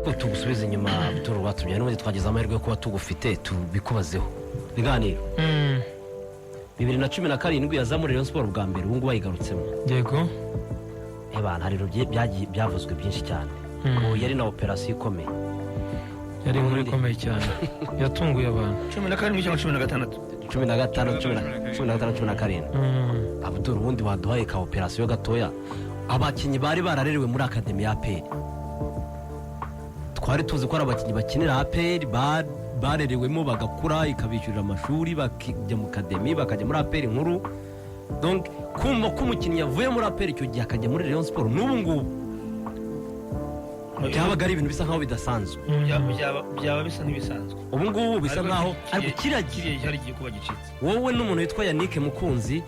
Ko tugusubiza inyuma, Abdul Rwatubyaye, n'ubundi twagize amahirwe yo kuba tugufite, tubikubazeho ibiganiro. 2017 yaza muri Rayon Sport bwa mbere, ubu ngubu ayigarutsemo. Ebana, hari ibintu byavuzwe byinshi cyane ko yari na operasiyo ikomeye. Yari inkuru ikomeye cyane, yatunguye abantu. 17 cyangwa 16? 15, 15, 17. Abdul, ubundi waduhaye ka operasiyo gatoya. Abakinnyi bari bararerewe muri academy ya APR, twari tuzi ko ari abakinnyi bakinira APR, barerewemo bagakura, ikabishyurira amashuri, bakajya mu academy, bakajya muri APR nkuru. Donc kumva ko umukinnyi yavuye muri APR icyo gihe akajya muri Rayon Sport n'ubu ngubu byabaga ari ibintu bisa nkaho bidasanzwe. Byaba bisa nk'ibisanzwe. Ubu ngubu bisa Ariko nkaho, ariko kiriya gihe kiriya cyari igiye kuba gicitse. Wowe n'umuntu witwa Yannick Mukunzi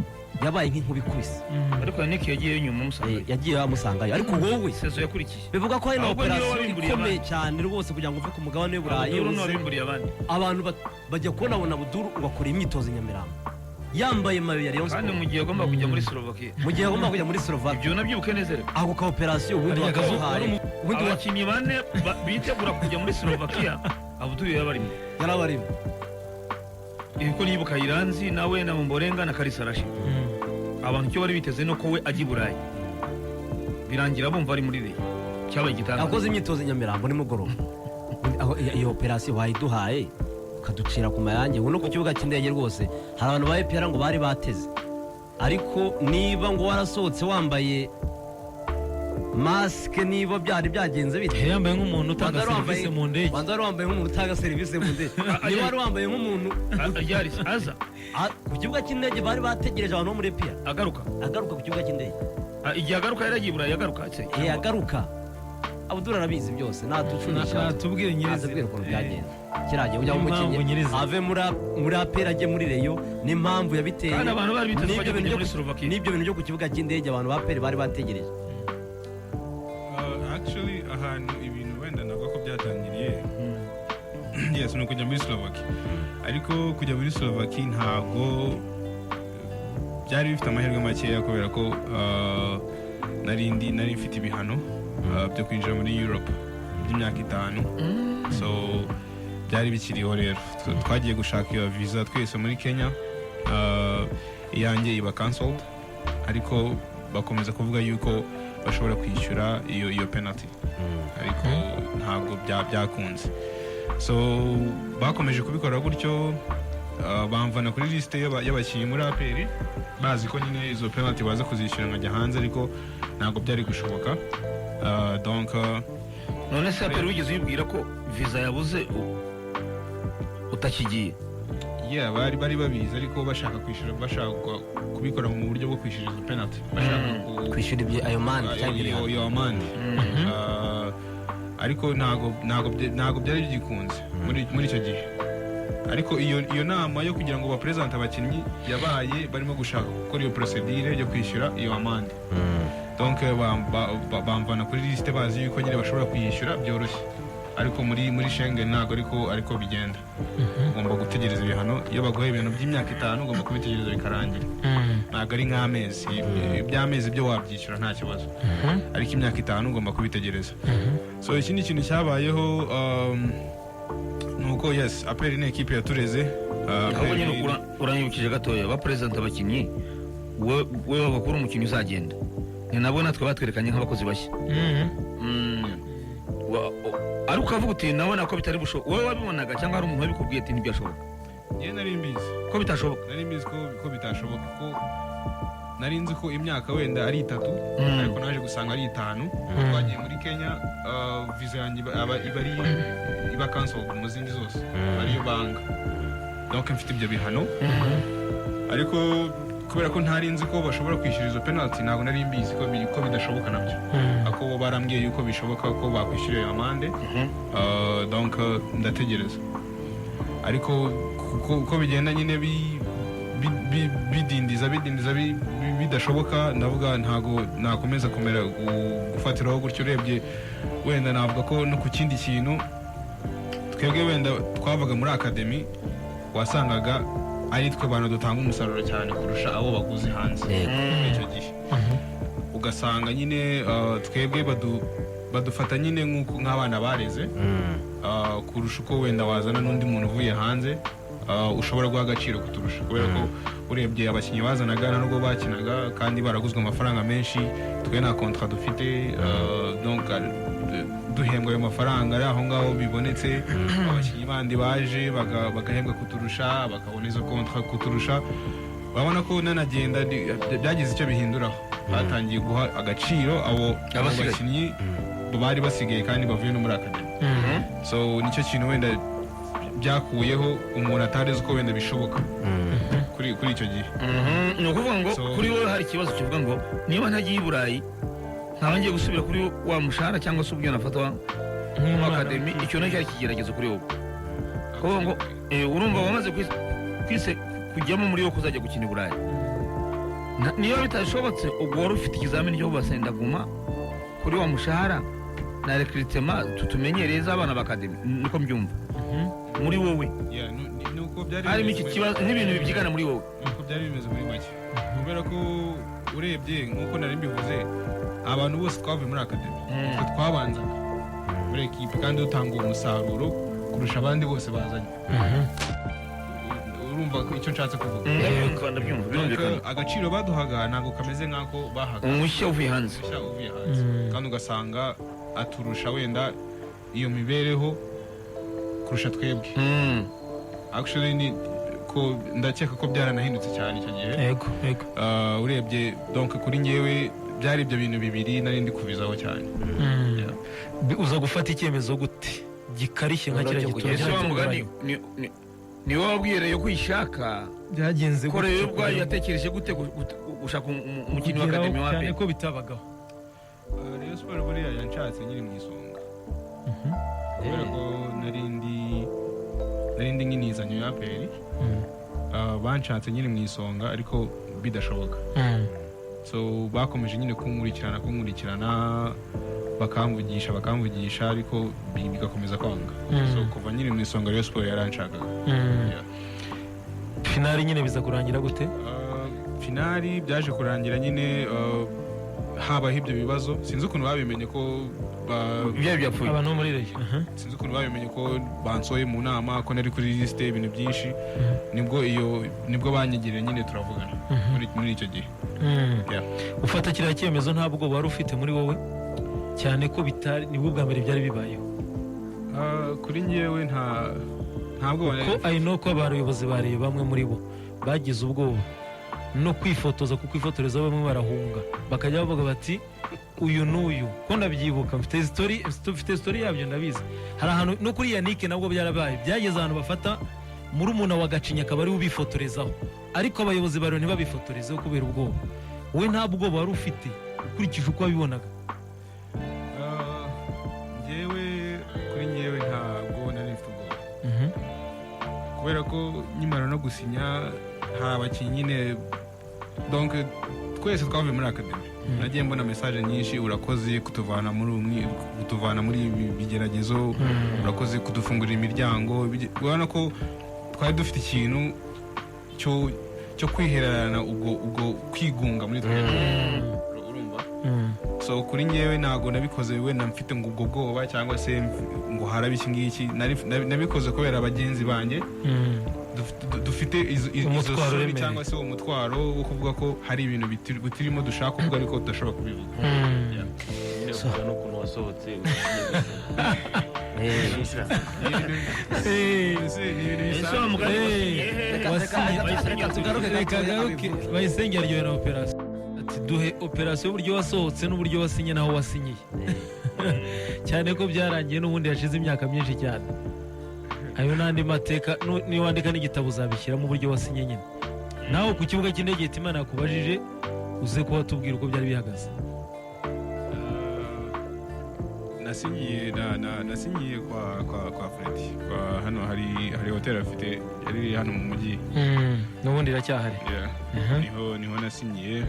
yabaye nk'inkuba ikubise. Ariko Yannick yagiyeyo nyuma amusangayo. Yagiye amusangayo, ariko wowe Saison yakurikiye. Bivuga ko hari na Ahubwo niwe operasiyo wabimburiye ikomeye abandi. cyane rwose kugira ngo uve ku mugabane w'i Burayi Abdul uze. wabimburiye abandi. Abantu bajya kubonabona Abdul ngo akora imyitozo i Nyamirambo yambaye maillot ya Rayon Kandi Sport. mu gihe agomba kujya muri Slovakia. Mu gihe agomba kujya muri Slovakia. Ibyo nabyibuke neza rero. Ako ka operasiyo ubundi Harya bakaguhaye ubundi Abakinnyi bane bitegura kujya muri Slovakia, Abdul yarabarimo. Yarabarimo. Kuko nibuka Iranzi nawe na Mborenga na Kalisa Rashid. Abantu icyo bari biteze ni uko we ajya i Burayi, birangira bumva ari muri Rayon. Cyabaye igitangaza. Akoze imyitozo i Nyamirambo nimugoroba. Aho iyo operasiyo wayiduhaye ukaducira ku mayange. Ubu no ku kibuga cy'indege rwose hari abantu ba APR ngo bari bateze, ariko niba ngo warasohotse wambaye masike, niba byari byagenze bite? Yari yambaye nk'umuntu utanga Banza wari wambaye- serivisi mu ndege. Banza wari wambaye nk'umuntu utanga serivisi mu ndege, niba wari wambaye nk'umuntu Ryari aza? Ah, ku kibuga cy'indege bari bategereje abantu bo muri APR. Agaruka? Agaruka ku kibuga cy'indege. Ah, igihe agaruka yaragiye i Burayi, agaruka se? Eh, agaruka. Abdul arabizi byose, natucunisha. Natubwire nyirizina. Atubwire ukuntu byagenze kiragiye kugira ngo N'impamvu umukinnyi nyirizina. ave muri APR ajye muri Rayon, n'impamvu yabiteye. Kandi abantu bari biteze ko N'ibyo ajya bintu kujya byo muri Slovakia. N'ibyo bintu byo ku kibuga cy'indege abantu ba APR bari bategereje. Actually ahantu ibintu wenda navuga ko byatangiriye, yes, ni ukujya muri Slovakia. Ariko kujya muri Slovakia ntabwo byari bifite amahirwe makeya, kubera ko nari mfite ibihano byo kwinjira muri Europe by'imyaka 5. So byari bikiriho rero. Twagiye gushaka iyo visa twese muri Kenya, iyanjye iba cancelled, ariko bakomeza kuvuga yuko bashobora kwishyura iyo penalty, ariko ntabwo byakunze. So bakomeje kubikora gutyo, bamvana kuri lisite y'abakinnyi muri APR, bazi ko nyine izo penalty baza kuzishyura nkajya hanze, ariko ntabwo byari gushoboka. Donc None se APR wigeze uyibwira ko visa yabuze, utakigiye? Yeah, bari babizi, ariko bashaka kwishyura, bashaka kubikora mu buryo bwo kwishyura izo penalty, bashaka Kwishyura ibyo ayo mande cyangwa ibyo iyo bihano. Iyo amande. Ariko ntabwo byari bigikunze muri icyo gihe. Ariko iyo nama yo kugira ngo baperezante abakinnyi yabaye barimo gushaka gukora iyo procedure yo kwishyura iyo amande. Donc bamvana kuri lisite bazi yuko nyine bashobora kuyishyura byoroshye, ariko muri Schengen ntabwo ariko bigenda. Ugomba gutegereza ibihano. Iyo baguhaye ibihano by'imyaka 5, ugomba kubitegereza bikarangira. Ntabwo ari nk'amezi. Iby'amezi byo wabyishyura nta kibazo, ariko imyaka 5 ugomba kubitegereza. So ikindi kintu cyabayeho, ni uko, yes, APR ni ekipe yatureze. Ahubwo APR nyine uranyibukije gatoya, baperezida abakinnyi, we bavuga ko uri umukinnyi uzagenda, ni nabo natwe batwerekanye nk'abakozi bashya. Ariko ukavuga uti nabona ko bitari bushoboka. Wowe wabibonaga cyangwa hari umuntu wabikubwiye ati ntibyashoboka? Njye nari mbizi. Ko bitashoboka? Nari mbizi ko bitashoboka, ko nari nzi ko imyaka wenda ari 3, ariko naje gusanga ari 5. Twagiye muri Kenya, visa yanjye iba cancelled mu zindi zose ariyo banga. Donc mfite ibyo bihano, ariko kubera ko ntari nzi ko bashobora kwishyura izo penalty, ntabwo nari mbizi ko bidashoboka nabyo, ariko bo barambwiye yuko bishoboka ko bakwishyura iyo amande. Donc ndategereza, ariko kuko bigenda nyine bidindiza bidindiza, bidashoboka, ndavuga ntago nakomeza kumera gufatiraho gutyo. Urebye wenda navuga ko no ku kindi kintu, twebwe wenda twavaga muri academy, wasangaga ari twe bantu dutanga umusaruro cyane kurusha abo baguze hanze. Muri icyo gihe ugasanga nyine twebwe badu Badufata nyine nk'uko nk'abana bareze, kurusha uko wenda wazana n'undi muntu uvuye hanze, ushobora guha agaciro kuturusha, kubera ko urebye abakinnyi bazanaga nta nubwo bakinaga kandi baraguzwe amafaranga menshi. Twe nta contrat dufite, donc duhembwa ayo mafaranga ari aho ngaho bibonetse. Abakinnyi bandi baje bagahembwa kuturusha, bakabona izo contrat kuturusha. Urabona ko nanagenda byagize icyo bihinduraho, batangiye guha agaciro abo Abasigaye. bakinnyi bari basigaye kandi bavuye no muri academy. So nicyo kintu wenda byakuyeho umuntu atari azi ko wenda bishoboka kuri icyo gihe. Ni ukuvuga ngo kuri wowe hari ikibazo kivuga ngo niba ntagiye i Burayi, nkaba ngiye gusubira kuri wa mushahara cyangwa se ubwo nafatwa mu academy. Icyo nacyo cyari ikigeragezo kuri wowe, kuvuga ngo urumva wamaze kwise kujyamo muri wo kuzajya gukina i Burayi. Niba bitashobotse, ubwo wari ufite ikizamini cyo kubasa ndaguma kuri wa mushahara na recrutement tutumenyereye z'abana ba academy, niko mbyumva muri wowe. Yeah, nuko byari Harimo bimeze iki muri- kibazo nk'ibintu bibyigana muri wowe. Nuko byari bimeze muri make, kubera ko urebye nk'uko nari mbivuze, abantu bose twavuye muri academy, twe twabanzaga muri ekipe kandi dutanga uwo musaruro kurusha abandi bose bazanye. Urumva ko icyo nshatse kuvuga? Ndabyumva, ndabyumva, birumvikana. Donc, agaciro baduhaga ntabwo kameze nk'ako bahaga Umushya uvuye hanze. Mushya uvuye hanze, kandi ugasanga aturusha wenda iyo mibereho kurusha twebwe. Actually ni ko ndakeka ko byaranahindutse cyane icyo gihe. Yego yego. Urebye donc kuri njyewe byari ibyo bintu bibiri nari ndi kuvizaho cyane. Yeah. Uza gufata icyemezo gute gikarishye nka kiriya Cyo gitoro? Ese wa mugani ni wowe wabwiye ko uyishaka? Byagenze Ko rero gute ubwayo kugira ngo yatekereje gute gushaka umukinnyi wa kugeraho academy wa cyane APR? ko bitabagaho? Rayon Sport buriya yanshatse nkiri mu Isonga, kubera ko nari ndi nk'inizanyo ya APR. Banshatse nkiri mu Isonga ariko bidashoboka. So bakomeje nyine kunkurikirana, bakamvugisha, ariko bigakomeza kwanga. So kuva nkiri mu Isonga Rayon Sport yaranshakaga. Yeah. Finale nyine biza kurangira gute? Finale byaje kurangira nyine habaho ibyo bibazo, sinzi ukuntu babimenye ko Byari byapfuye. Abantu bo muri Rayon. Sinzi ukuntu babimenye ko bansoye mu nama, ko nari kuri lisite, ibintu byinshi. Nibwo iyo nibwo banyegereye nyine turavugana muri icyo gihe. Yeah. Ufata kiriya cyemezo nta bwoba wari ufite muri wowe, cyane ko bitari nibwo bwa mbere byari bibayeho? Kuri njyewe nta bwoba nari Ko ari no ko abayobozi ba Rayon bamwe muri bo bagize ubwoba no kwifotoza, kuko kwifotoreza bamwe barahunga, bakajya bavuga bati uyu n'uyu. Ko ndabyibuka, mfite story yabyo, ndabizi. Hari ahantu no kuri Yannick nabwo byarabaye, byageze ahantu bafata murumuna wa Gacinya akaba ariwe ubifotorezaho, ariko abayobozi ba Rayon ntibabifotorezeho kubera ubwoba. Wowe nta bwoba wari ufite ukurikije uko wabibonaga? Njyewe kuri njyewe ntabwo nari mfite ubwoba, kubera ko nkimara no gusinya hari abakinnyi nyine, donc twese twavuye muri academy, nagiye mbona message nyinshi: "Urakoze kutuvana muri ibi bigeragezo, urakoze kudufungurira imiryango." Urabona ko twari dufite ikintu cyo kwihererana, ubwo kwigunga muri twe, urumva? So kuri njyewe ntabwo nabikoze wenda mfite ngo ubwo bwoba cyangwa se ngo harabe iki ngiki. Nabikoze kubera bagenzi banjye dufite izo Umutwaro soni uremereye. cyangwa se umutwaro wo kuvuga ko hari ibintu biturimo dushaka kuvuga ariko tudashobora kubivuga. Yeah. Nyine uvuga n'ukuntu wasohotse. Ni ibintu Ese wa bisanzwe. mugani Wasinye. Reka tugaruke Reka gatoya garuke. abivuge. Bayisenge yaryohewe na operasiyo, ati duhe operasiyo y'uburyo wasohotse n'uburyo wasinye n'aho wasinyiye, cyane ko byarangiye n'ubundi hashize imyaka myinshi cyane. Ayo n'andi mateka, niwandika n'igitabo uzabishyiramo uburyo wasinye nyine. Nawe ku kibuga cy'indege Imana yakubajije, uze kuba tubwira uko byari bihagaze. Nasinyiye nasinyiye kwa Freddy, kwa hano hari hotel afite yari iri hano mu mujyi. N'ubundi iracyahari. Yeah. Niho nasinyiye.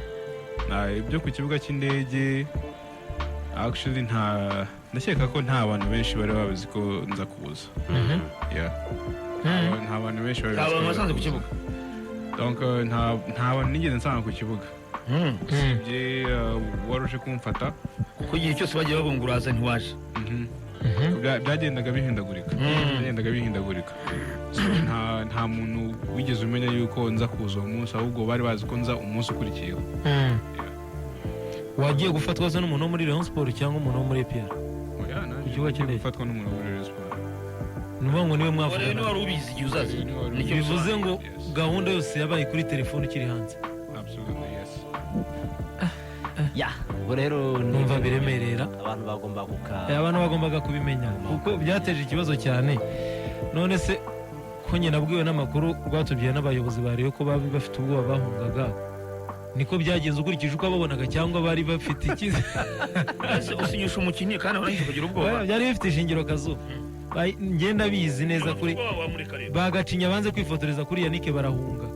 Na ibyo ku kibuga cy'indege, actually nta ndakeka ko nta bantu benshi bari babizi ko nza kuza. Yeah. Nta bantu benshi bari Nta bazi ko bantu nza wasanze ku kuza. kibuga? Donc nta bantu nigeze nsanga ku kibuga usibye wari uje kumfata. Kuko igihe cyose bagiye bavuga ngo uraza, ntiwaje. Byagendaga bihindagurika, byagendaga bihindagurika. So, nta muntu wigeze umenya yuko nza kuza uwo munsi, ahubwo bari bazi ko nza umunsi ukurikiyeho. Wagiye gufatwa se n'umuntu wo muri Rayon Sport cyangwa umuntu wo muri APR? Oya, naje Ku kibuga cy'indege. gufatwa n'umuntu wo muri Rayon Sport. Ni ukuvuga ngo niwe Warebe mwavugana? niba wari ubizi igihe uzaza. Niwe wari Nicyo. Bivuze ngo Yes. gahunda yose yabaye kuri telefone ukiri hanze? Absolutely, yes. Ya, ubwo rero Numva biremerera. Abantu bagomba kuka Abantu bagombaga kubimenya kuko byateje ikibazo cyane. None se ko nyine nabwiwe n'amakuru rwatubwiye n'abayobozi ba Rayon ko bari bafite ubwoba, bahungaga, niko byagenze ukurikije uko babonaga cyangwa bari bafite icyizere? Ese usinyisha umukinnyi kandi warangije ukagira ubwoba? Byari bifite ishingiro kazu. Ngenda bizi neza kuri Ubwoba wamureka rero. Bagacinya banze kwifotoreza kuri Yannick, barahunga.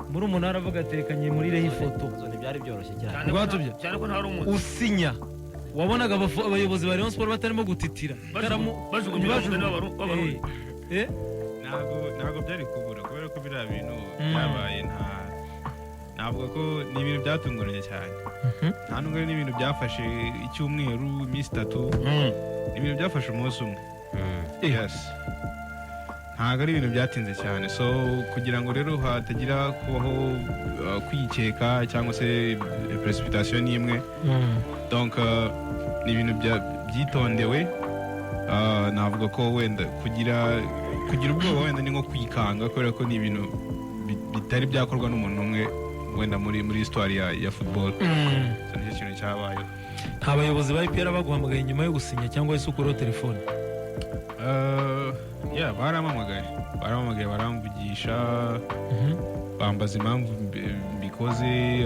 Muri umunara avuga atekanye muri reho ifoto. Izo ntibyari byoroshye cyane. Cyane ko Rwatubye. cyane ko ntari umuzi. Usinya wabonaga abayobozi ba Rayon Sport batarimo gutitira. Bajugunya umugani w'Abarundi. Ntabwo byari kubura kubera ko biriya bintu byabaye, nta navuga ko ni ibintu byatunguranye cyane. Nta nubwo ari n'ibintu byafashe icyumweru, iminsi 3, ni ibintu byafashe umunsi umwe. Yes, ntabwo ari ibintu byatinze cyane. So kugira ngo rero hatagira kubaho kwikeka cyangwa se précipitation n'imwe, donc ni ibintu byitondewe. Navuga ko wenda kugira ubwoba wenda ni nko kwikanga, kubera ko ni ibintu bitari byakorwa n'umuntu umwe wenda muri histoire ya football. So nicyo kintu cyabayeho. Nta bayobozi ba APR baguhamagaye nyuma yo gusinya cyangwa se ukuraho telefone? Yeah, barampamagaye, baramvugisha, bambaza impamvu mbikoze,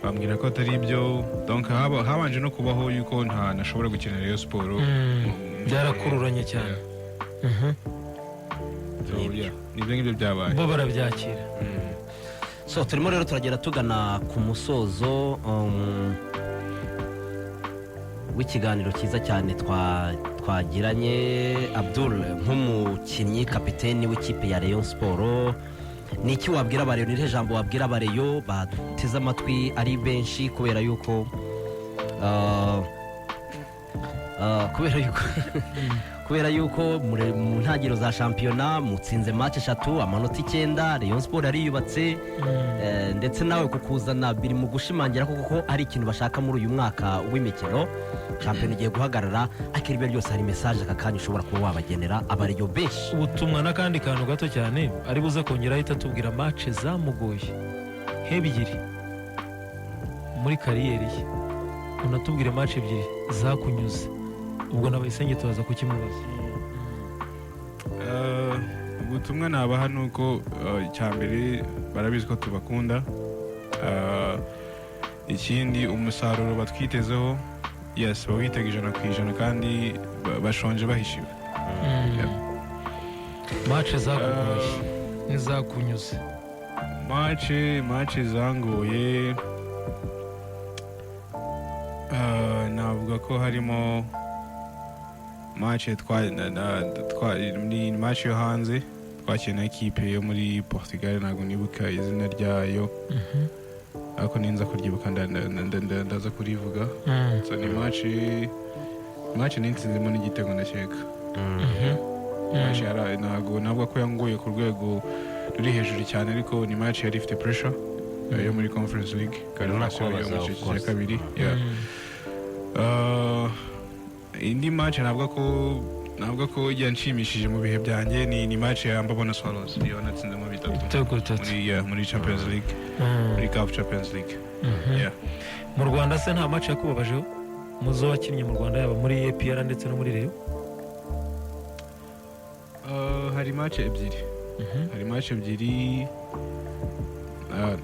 bambwira ko atari ibyo. Donc habanje no kubaho yuko nta nashobora gukina Rayon Sport. Byarakururanye cyane. So, yeah, nibyo ngibyo byabaye. Bo barabyakira. So turimo rero turagera tugana ku musozo w'ikiganiro cyiza cyane twagiranye. Abdul, nk'umukinnyi kapiteni w'ikipe ya Rayon Sport, ni iki wabwira aba Rayon? Ni irihe jambo wabwira aba Rayon baduteze amatwi ari benshi, kubera yuko mu ntangiriro za shampiyona mutsinze match eshatu, amanota 9, Rayon Sport yariyubatse, ndetse nawe kukuzana biri mu gushimangira ko kuko ari ikintu bashaka muri uyu mwaka w'imikino. Shampiyona igiye guhagarara, ariko ibyo byose hari message aka kanya ushobora kuba wabagenera aba Rayon benshi? Ubutumwa n'akandi kantu gato cyane ari buze kongera ahita atubwira match zamugoye nk'ebyiri muri carrière ye, unatubwire match ebyiri zakunyuze. Ubwo na Bayisenge tubaza kukimubaza. Ubutumwa nabaha ni uko icya mbere barabizi ko tubakunda. Ikindi umusaruro batwitezeho, yes, bawitega 100% kandi bashonje bahishiwe. Match zakugoye n'izakunyuze? Match zangoye, navuga ko harimo match twa, na, na, twa, ni match yo hanze twakina na ekipe yo muri Portugal, ntabwo nibuka izina ryayo, ariko ninza kuryibuka ndaza kurivuga. So ni match nitsinzemo n'igitego, ndakeka. Match ntabwo navuga ko yangoye ku rwego ruri hejuru cyane, ariko ni match yari ifite pressure, yo muri Conference League qualification yo mu of cyiciro cya course. kabiri. Yeah. Indi match navuga ko yanshimishije mu bihe byanjye ni match ya Mbabane Swallows, iyo natsinzemo bitatu. Ibitego bitatu. Muri, yeah, muri Champions League, muri CAF Champions League. Yeah. Mu Rwanda se nta match yakubabajeho muzo wakinnye mu Rwanda, yaba muri APR ndetse no muri Rayon? Hari match ebyiri, hari match ebyiri,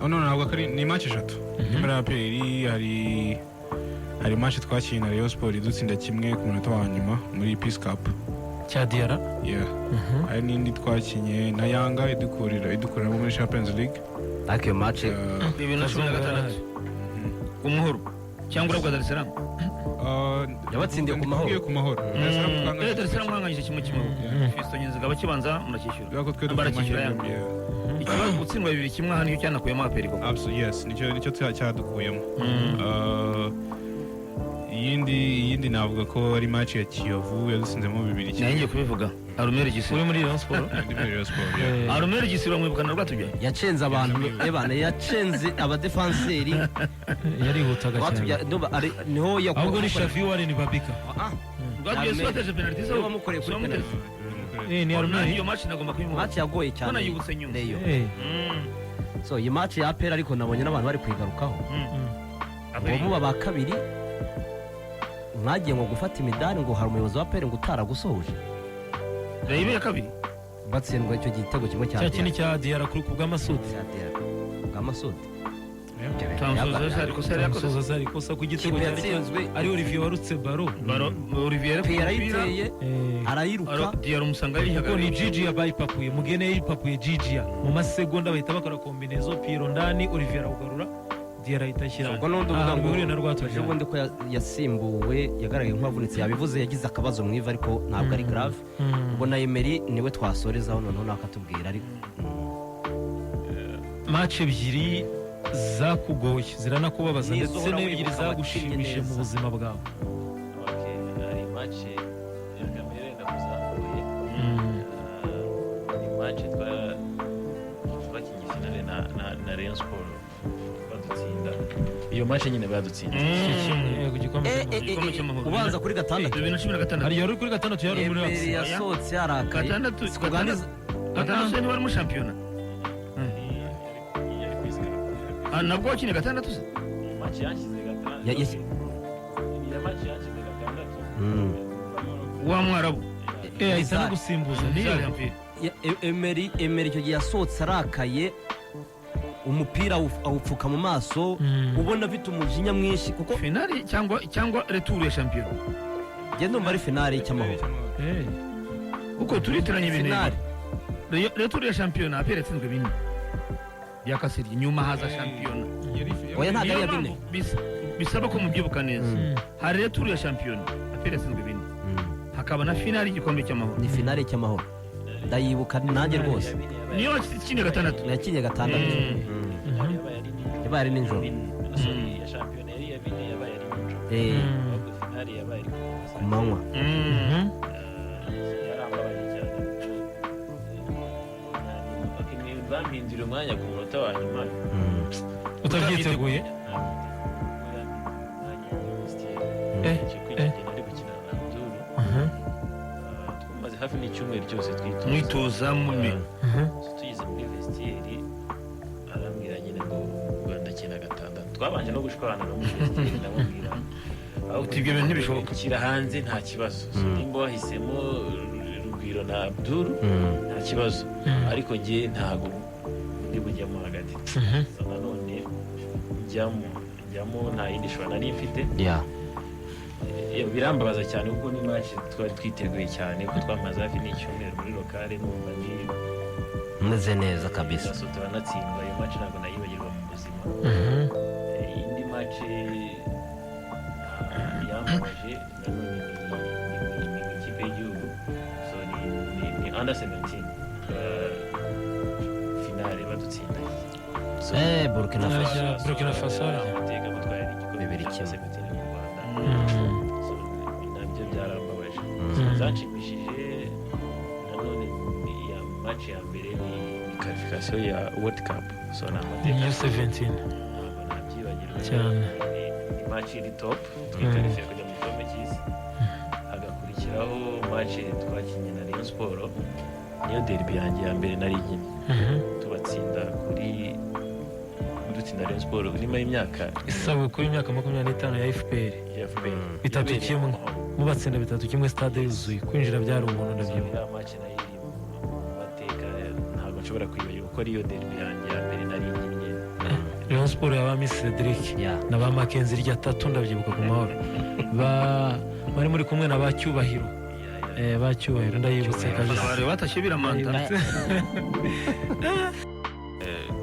oh no, ntabwo ari, ni match eshatu. Ni muri APR hari match twakinnye na Rayon Sport idutsinda kimwe ku munota wa nyuma muri Peace Cup. Cya Diarra? Yeah. Hari n'indi twakinye na Yanga idukuriramo muri Champions League. Ariko iyo match 2016 ku Muhoro cyangwa urabwa Dar es Salaam? Yabatsindiye ku Mahoro. Ndikubwiye ku Mahoro. Dar es Salaam twanganyije. Dar es Salaam mwanganyije 1-1. Yeah. Fiston Nzinga bakibanza muracyishyura. Kubera ko twe dufite Baracyishyura amahirwe, Yanga. yeah. Ikibazo gutsindwa 2-1 aha nicyo cyanakuyemo APR koko. Absolutely, yes, nicyo cyadukuyemo. Iyindi navuga ko ari match ya Kiyovu yadutsinzemo 2-1. Nari ngiye kubivuga, Arumeri Gisiro. Uri muri Rayon Sport. Ndi muri Rayon Sport, yeah. Arumeri Gisiro bamwibukana Rwatubyaye. Yacenze abantu ebana, yacenze abadefanseri. Yarihutaga cyane. Ndumva niho Ahubwo ni Shafi Warren Babika. Ah, Rwatubyaye si wateje penalty se? Niwe wamukoreye kuri penalty. Ni Arumeri. Iyo match nagomba kuyimuha. Match yagoye cyane. Ko nayibutse nyuma. Rayon. So iyi match ya APR ariko nabonye n'abantu bari kuyigarukaho, ngo muba ba kabiri mwagiye ngo gufata imidari, ngo hari umuyobozi wa APR ngo utaragusohoje. Rayon ya kabiri. Batsindwa icyo gitego kimwe cya Cya kindi cya Diarra kuri ku bw'amasudi. Cya Diarra bwa Masudi. Turamusoza ariko se yari yakoze. Musoza ari ikosa ku gitego Ikipe cyari yatsinzwe. Ari Olivier warutse baro. Baro Olivier Pe yarayiteye, arayiruka. Diarra umusanga Kuko ni yihagarariye. Gigi yabayipapuye, Mugene yayipapuye Gigi mu masegonda, bahita bakora combinaison, Pierrot ndani, Olivier arawugarura, Diarra ahita ashyira. Ubwo n'undi uvuga Ahantu ngo bihuriye na Rwatubyaye. ejo bundi ko yasimbuwe yagaragaye nk'uwavunitse, yabivuze yagize akabazo mu ivi ariko ntabwo ari grave. Ubwo na Emery niwe twasorezaho noneho nakatubwira ariko. Match ebyiri zakugoye ziranakubabaza Nizo ndetse uhora n'ebyiri wibuka zagushimishije wakinnye mu neza. buzima bwawe. Okay, hari match ya Kamere ndakuzamuye. Ni match twakinnye finale na Rayon Sport badutsinda. Iyo match nyine badutsinze. Icyo kimwe, yego, igikombe cy'amahoro. Igikombe cy'amahoro. Ubanza kuri gatandatu. 2016. Hari yari kuri gatandatu, yari muri Emery Axe. yasohotse yarakaye. Gatandatu. Sikuganiza. Gatandatu se ntiwari muri shampiyona? Yari kwisigara. Ah, nabwo wakinnye gatandatu se? Match yanshyize gatandatu. Iyo match yanshyize gatandatu. Wa Mwarabu. Ahita no gusimbuza niyo. Zari Ampere. Emery icyo gihe yasohotse arakaye, umupira awupfuka mu maso, ubona afite umujinya mwinshi kuko Finale cyangwa retour ya shampiyona? Njye ndumva ari finale cy'amahoro. Kuko turitiranya ibintu. Finale. Retour ya shampiyona APR yatsinzwe 4 bya Kasirye, nyuma haza shampiyona. Oya, ntabwo ari Niyo iya 4. mpamvu bisaba ko mubyibuka neza. Hari retour ya shampiyona APR yatsinzwe 4, hakaba na finale y'igikombe cy'amahoro. Ni finale cy'amahoro, ndayibuka nanjye rwose. Niyo wakinnye gatandatu. Yakinye gatandatu. Yabaye ari nijoro. Yabaye ari nijoro. Sorry, ya shampiyona yari iya 4 yabaye ari nijoro. Ahubwo finale yabaye ari ku manywa. Yarambabaje cyane. Okay, bampinduriye umwanya ku munota wa nyuma. Utabyiteguye. Nari gukina na Abdul. Twamaze hafi n'icyumweru cyose twitoza. Mwitoza mume. So tugeze muri vestiaire arambwira nyine ngo ndakina gatandatu. Twabanje no gushwana no muri vestiaire, ndamubwira ahubwo Uti ibyo bintu ntibishoboka. Shyira hanze nta kibazo. So nimba wahisemo Rugwiro na Abdul nta kibazo, ariko njye ntago ndi bujyamo hagati. So nanone njyamo nta yindi shora nari mfite. Birambabaza cyane kuko ni match twari twiteguye cyane ko twamaze hafi n'icyumweru muri locale, numva ndi Meze neza kabisa. So turanatsindwa. Iyo match ntabwo nayibagirwa mu buzima. Indi match yambabaje nanone ni mu ikipe y'igihugu, so ni under 17, finale badutsinda. So, Burkina Faso. Burkina Faso. Amateka gutwara igikombe Bibiri cya kimwe. 17 mu Rwanda. So, nabyo byarambabaje. Zanshimishije nanone ni iya match ya mbere, ni qualification ya World Cup, so ni amateka. Niyo 17. Ntabwo nabyibagirwa. Cyane. Ni match iri top, twikarifiye kujya mu gikombe cy'isi, hagakurikiraho match twakinnye na Rayon Sport, niyo derby yanjye ya mbere nari nkinnye, tubatsinda kuri dutsinda Rayon Sport nyuma y'imyaka Isabukuru y'imyaka 25 ya FPR. Ya FPR. Bitatu Yabereye kimwe. mu Mahoro. Mubatsinda 3-1, stade yuzuye, kwinjira byari ubuntu, ndabyibuka. Iriya match nayo iri mu mateka, ntabwo nshobora kwibagirwa kuko ariyo derby yanjye ya mbere nari nkinnye. Rayon Sport ya ba Miss Cedric na ba Mackenzie rya tatu, ndabyibuka ku mahoro. Bari muri kumwe na ba Cyubahiro. Ba Cyubahiro ndayibutse kabisa. Abantu batashye biramanta.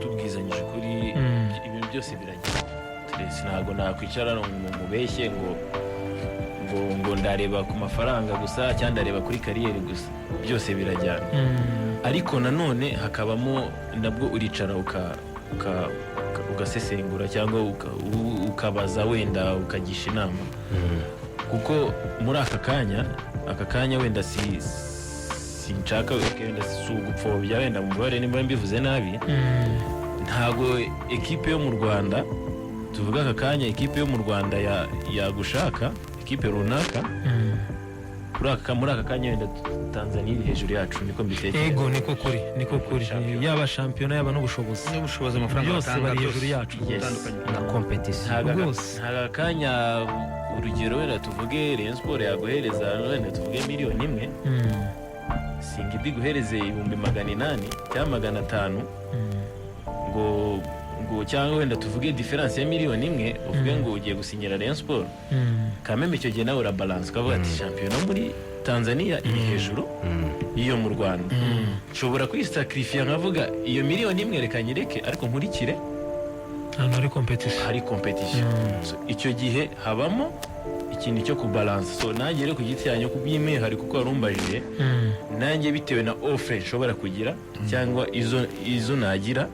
Tubwizanyije ukuri, ibintu byose biragira. Turetse ntabwo nakwicara ngo mubeshye ngo ngo ndareba ku mafaranga gusa cyangwa ndareba kuri carrière gusa, byose birajyana. Ariko nanone hakabamo nabwo uricara ugasesengura cyangwa ukabaza, wenda ukagisha inama, kuko muri aka kanya wenda sinshaka wenda si ugupfobya, wenda mubare nimba mbivuze nabi, ntago ekipe yo mu Rwanda, tuvuga aka kanya ekipe yo mu Rwanda yagushaka, ekipe runaka muri aka kanya, wenda Tanzania iri hejuru yacu, niko mbitekereza. Ego, niko kuri, niko kuri. Shampiyona. Yaba shampiyona, yaba n'ubushobozi, n'ubushobozi, amafaranga byose batanga, bari byose hejuru yacu. Yes. bitandukanye. Na compétition. Rwose. Ntago aka kanya, urugero wenda tuvuge Rayon Sport yaguhereza wenda tuvuge miliyoni 1, Singida iguhereze 800,000 cyangwa 500, ngo cyangwa wenda tuvuge différence ya miliyoni 1, uvuge ngo ugiye gusinyira Rayon Sport. Kameme icyo gihe nawe urabalansa ukavuga ati shampiyona muri Tanzania iri hejuru y'iyo mu Rwanda, nshobora kwisakirifiya nkavuga iyo miliyoni 1 reka nyireke ariko nkurikire ahantu hari compétition. Hari compétition. So, icyo gihe habamo ikintu cyo kubalansa. So nanjye rero ku giti cyanjye, ku by'umwihariko kuko warumbajije, nanjye bitewe na offre nshobora kugira cyangwa izo nagira,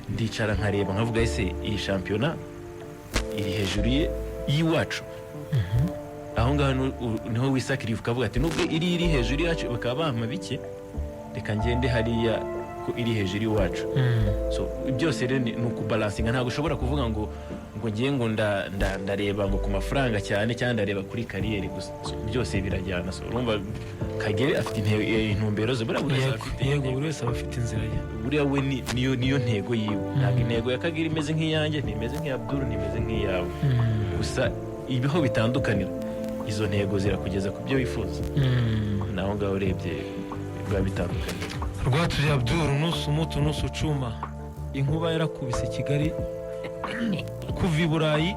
ndicara nkareba nkavuga: ese iyi shampiyona iri hejuru y'iwacu? Aho ngaho niho wisakiriye ukavuga ati nubwo iri hejuru yacu bakaba bampa bike, reka ngende hariya ko iri hejuru y'iwacu. So byose rero ni ukubalansinga. Ntabwo ushobora kuvuga ngo ngiye ngo ndareba ngo ku mafaranga cyane cyangwa ndareba kuri carrière gusa. So, byose birajyana. So urumva Kagere afite intumbero ze, buriya buri wese afite Yego, intego. buri wese aba afite inzira ye. Buriya we niyo ntego yiwe. Ntabwo intego ya Kagere imeze nk'iyanjye, ntimeze nk'iya Abdul, ntimeze nk'iyawe. Gusa ibiho bitandukanira, izo ntego zirakugeza ku byo wifuza. Naho ngaho urebye biba bitandukanye. Rwatubyaye Abdul, nusu mutu nusu cuma, inkuba yarakubise Kigali kuva i Burayi.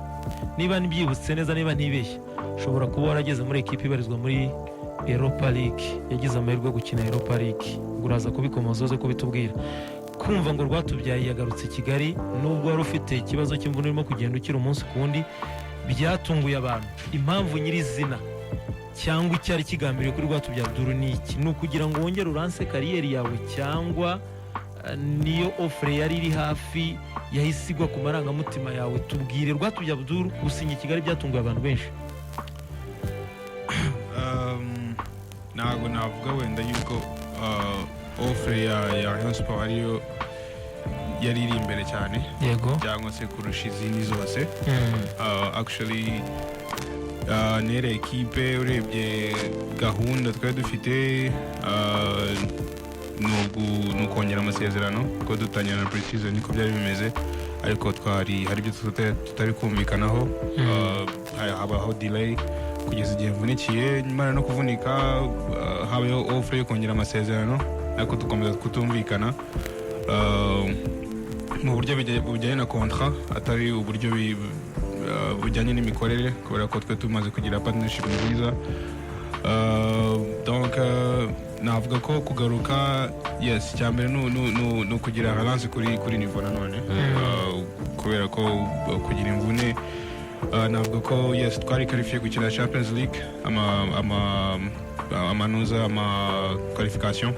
Niba ntibyibutse neza, niba ntibeshye, ushobora kuba warageze muri ekipi ibarizwa muri Europa League, yagize amahirwe yo gukina Europa League. Ngo uraza kubikomoza, uze kubitubwira. Kumva ngo Rwatubyaye yagarutse i Kigali, nubwo wari ufite ikibazo cy'imvune urimo kugenda ukira umunsi ku wundi, byatunguye abantu. Impamvu nyirizina cyangwa icyari kigambiriwe kuri Rwatubyaye Abdul ni iki? Ni ukugira ngo wongere uranse carrière yawe, cyangwa niyo offre yari iri hafi yahise igwa ku marangamutima yawe? Tubwire, Rwatubyaye Abdul gusinya i Kigali byatunguye abantu benshi. Ntabwo navuga wenda yuko offre ya Rayon Sport ariyo yari iri imbere cyane cyangwa se kurusha izindi zose. Actually nere ekipe, urebye gahunda twari dufite, ni ukongera amasezerano kuko dutangira na pre-season niko byari bimeze, ariko twari hari ibyo tutari kumvikanaho. Habaho delay kugeza igihe mvunikiye. Nyuma no kuvunika, habayeho offer yo kongera amasezerano ariko dukomeza kutumvikana mu buryo bujyanye na contrat, atari uburyo bujyanye n'imikorere, kubera ko twe tumaze kugira partnership nziza. Donc navuga ko kugaruka, yes, icya mbere ni ukugira relance kuri niveau nanone. Kubera ko kugira imvune, navuga ko yes, twari qualifié gukina Champions League, ama amanuza ama qualification.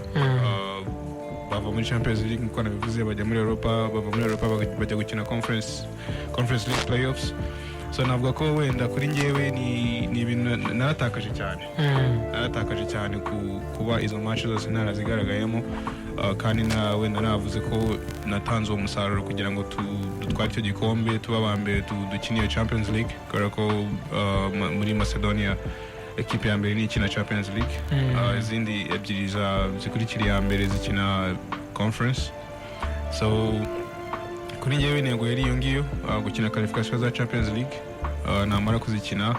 Bava muri Champions League nkuko nabivuze, bajya muri Europa, bava muri Europa bajya gukina Conference League playoffs. So navuga ko wenda kuri njyewe ni ibintu naratakaje cyane, naratakaje cyane kuba izo match zose ntarazigaragayemo. Kandi na wenda navuze ko natanze uwo musaruro kugira ngo dutware icyo gikombe, tuba aba mbere, dukine iyo Champions League, kubera ko muri Macedonia ekipe ya mbere ni ikina Champions League. Izindi ebyiri zikurikira iya mbere zikina Conference. So kuri njyewe intego yari iyo ngiyo, gukina qualification za Champions League. Namara kuzikina,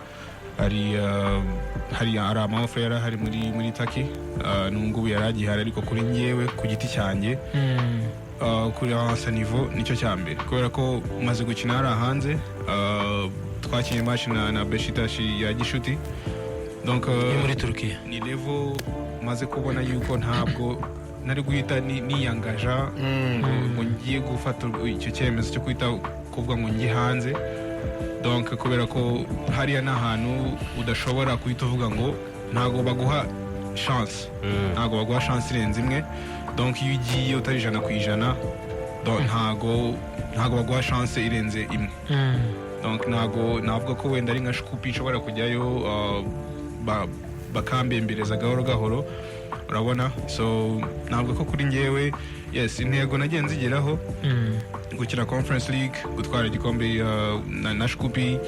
hari ama offre yari ahari muri Turkey, n'ubu ngubu yari agihari, ariko kuri njyewe ku giti cyanjye, kuri avansa niveau nicyo cya mbere, kubera ko maze gukina hariya hanze, twakinnye match na Beşiktaş ya Gishuti, donc yo muri Turukiya. Ni level maze kubona yuko ntabwo nari guhita niyangaja ngo ngiye gufata icyo cyemezo cyo guhita kuvuga ngo njye hanze. Donc kubera ko hariya ni ahantu udashobora guhita uvuga ngo ntabwo baguha chance, ntabwo baguha chance irenze imwe. Donc iyo ugiye utari 100%, ntabwo baguha chance irenze imwe. Donc ntabwo navuga ko wenda ari nka Shkupi nshobora kujyayo, bakambembereza gahoro gahoro, urabona. So ntabwo ko kuri njyewe, yes, intego nagiye nzigeraho: gukina Conference League, gutwara igikombe na Shkupi,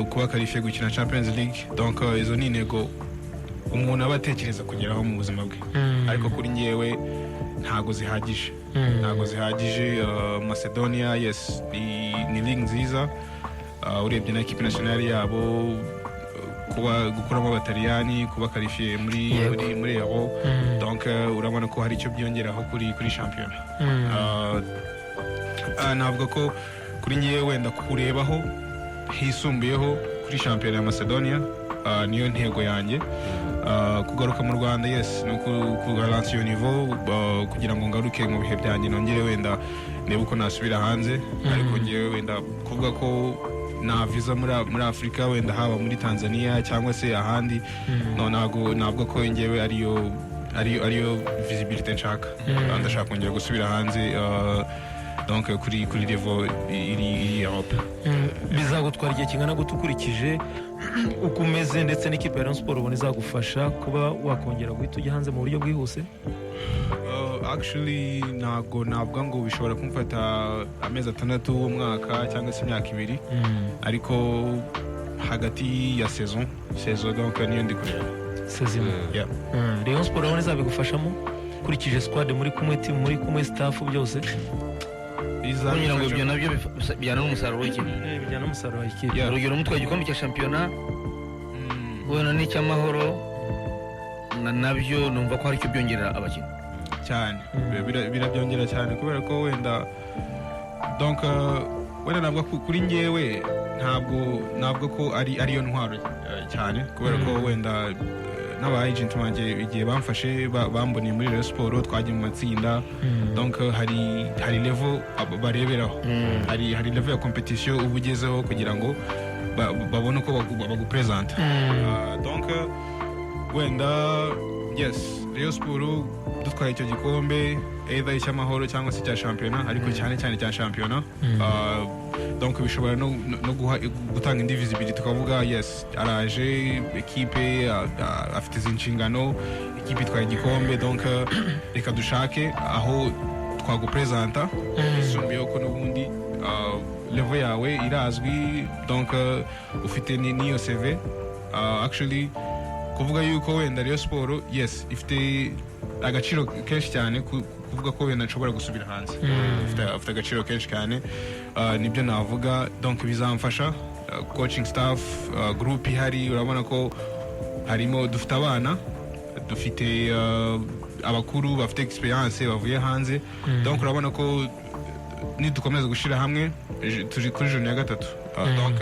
kuba qualifié gukina Champions League. Donc izo ni intego umuntu aba atekereza kugeraho mu buzima bwe, ariko kuri njyewe ntabwo zihagije, ntabwo zihagije. Macedonia, yes, ni league nziza. Urebye na équipe nationale yabo, kuba gukuramo Abataliyani, kuba qualifié muri muri Euro, donc urabona ko hari icyo byongeraho kuri shampiyona. Navuga ko kuri ngewe wenda kurebaho hisumbuyeho kuri shampiyona ya Macedonia, niyo ntego yanjye. Kugaruka mu Rwanda, yes, ni kugaransa iyo niveau, kugira ngo ngaruke mu bihe byanjye, nongere wenda ndebe uko nasubira hanze. Ariko ngewe wenda kuvuga ko naviza muri Afurika, wenda haba muri Tanzania cyangwa se ahandi, no, ntabwo navuga ko ngewe ariyo visibility nshaka. Ndashaka kongera gusubira hanze, donc kuri level iri Europe. Bizagutwara igihe kingana gute ukurikije uko umeze ndetse n'ikipe ya Rayon Sport ubona izagufasha kuba wakongera guhita ujya hanze mu buryo bwihuse? Actually ntabwo navuga ngo bishobora kumfata amezi 6, umwaka cyangwa se imyaka 2, ariko hagati ya saison, donc niyo ndi kureba. Sezima. Yeah. Rayon Sport urabona izabigufashamo ukurikije squad muri kumwe, team muri kumwe, staff, byose? Kugira ngo ibyo nabyo bijyana n'umusaruro w'ikipe. Bijyana n'umusaruro w'ikipe. Yeah. Urugero, mutwaye igikombe cya shampiyona, wenda n'icy'Amahoro, nabyo numva ko hari icyo byongerera abakinnyi. Cyane. Birabyongera cyane, kubera ko wenda donc wenda navuga ko kuri njyewe ntabwo navuga ko ariyo ntwaro cyane, kubera ko wenda n'aba agent banjye igihe bamfashe bamboneye muri Rayon Sport, twagiye mu matsinda. Donc hari level bareberaho, hari level ya competition uba ugezeho kugira ngo babone uko bagupresenta. Donc wenda yes, Rayon Sport dutwaye icyo gikombe, either icy'Amahoro cyangwa se icya shampiyona, ariko cyane cyane cya shampiyona, donc bishobora no gutanga indi visibility, tukavuga: "Yes, araje ekipe, afite izi nshingano, ekipe itwaye igikombe, donc reka dushake aho twagupresenta isumbuyeho, ko n'ubundi level yawe irazwi." Donc ufite n'iyo CV. Actually kuvuga yuko wenda Rayon Sport, yes, ifite agaciro kenshi cyane kuvuga ko wenda nshobora gusubira hanze, ifite agaciro kenshi cyane. Nibyo navuga. Donc bizamfasha, coaching staff, group ihari, urabona ko harimo, dufite abana, dufite abakuru bafite experience bavuye hanze. Donc urabona ko nidukomeza gushyira hamwe, turi kuri journée ya gatatu. Donc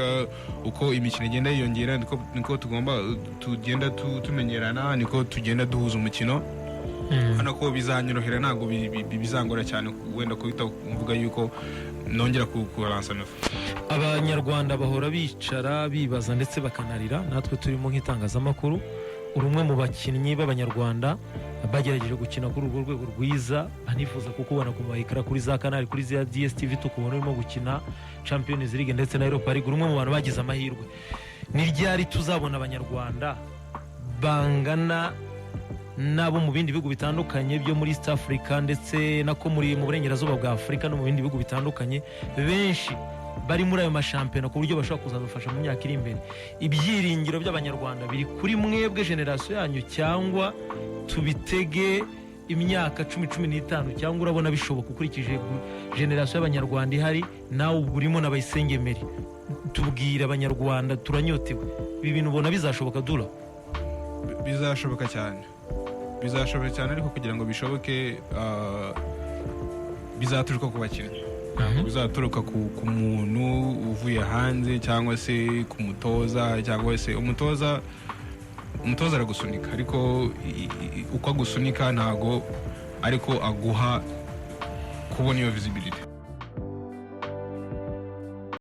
uko imikino igenda yiyongera niko tugomba tugenda tumenyerana, niko tugenda duhuza umukino. Hano ko bizanyorohera, ntabwo bizangora cyane wenda kuhita mvuga yuko nongera kubaransa neuf. Abanyarwanda bahora bicara bibaza ndetse bakanarira, natwe turimo nk'itangazamakuru. Uri umwe mu bakinnyi b'Abanyarwanda bagerageje gukina kuri urwo rwego rwiza, banifuza kukubona ku ma écran, kuri za Canal, kuri za DSTV, tukubona urimo gukina Champions League ndetse na Europa League. Uri umwe mu bantu bagize amahirwe. Ni ryari tuzabona Abanyarwanda bangana n'abo mu bindi bihugu bitandukanye byo muri East Africa, ndetse nako muri mu burengerazuba bwa Afurika no mu bindi bihugu bitandukanye, benshi bari muri ayo mashampiyona, ku buryo bashobora kuzadufasha mu myaka iri imbere? Ibyiringiro by'Abanyarwanda biri kuri mwebwe, génération yanyu, cyangwa tubitege imyaka 10, 15, cyangwa urabona bishoboka ukurikije génération y'Abanyarwanda ihari, nawe ubwo urimo na Bayisenge Emery? Tubwire Abanyarwanda, turanyotewe. Ibi bintu ubona bizashoboka, Dura? Bizashoboka cyane, bizashoboka cyane, ariko kugira ngo bishoboke, bizaturuka ku bakinnyi, ntabwo bizaturuka ku muntu uvuye hanze cyangwa se ku mutoza. Cyangwa se umutoza aragusunika, ariko uko agusunika ntabwo ariko aguha kubona iyo visibility.